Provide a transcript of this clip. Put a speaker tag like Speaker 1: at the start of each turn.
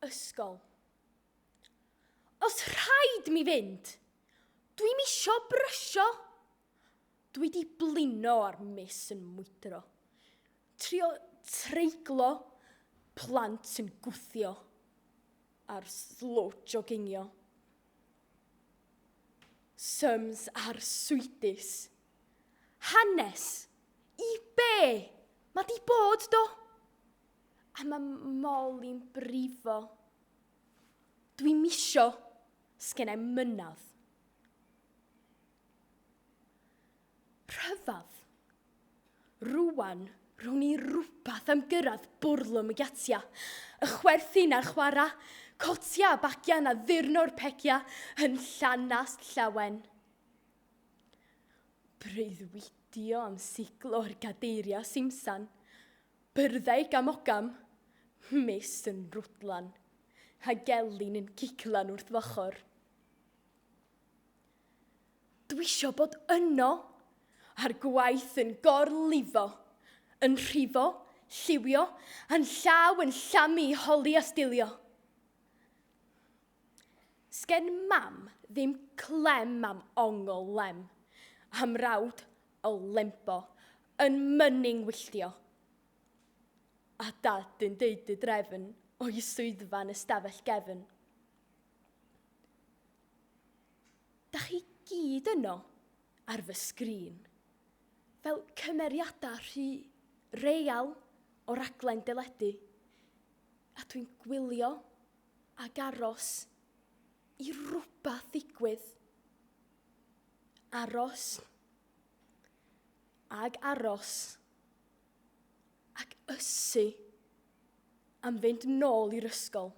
Speaker 1: Ysgol. Os rhaid mi fynd, dwi'm isio brysio. Dwi di blino ar miss yn mwydro. Trio treiglo, plant yn gwthio a'r slow jogingio. Sums a'r swydus. Hanes, i be? Mae di bod do? A mae Molly'n brifo. Dwi'm isio, sgen i'm mynadd. Rhyfadd. Rwan, rown i rwbath am gyrraedd bwrlwm y giatia. Y chwerthin a'r chwara, cotia a bagian a ddurno'r pegia yn llanast llawen. Breuddwydio am siglo'r gadeiriau simsan, byrddau gamogam, mis yn rwdlan, a gelyn yn giglan wrth f'ochr. Dwi isio bod yno, a'r gwaith yn gorlifo, yn rhifo, lliwio, a'n llaw yn llamu i holi a stilio. Sgen mam ddim clem am ongl lem, a mrawd o lembo yn mynning wylltio. A dad yn deud y drefn o'i swyddfa'n ystafell gefn. Da chi gyd yno ar fy sgrin, fel cymeriadau rhy real o raglen deledu, a dwi'n gwylio ag aros i rwbath ddigwydd. Aros. Ag aros. Ac ysu am fynd nôl i'r ysgol.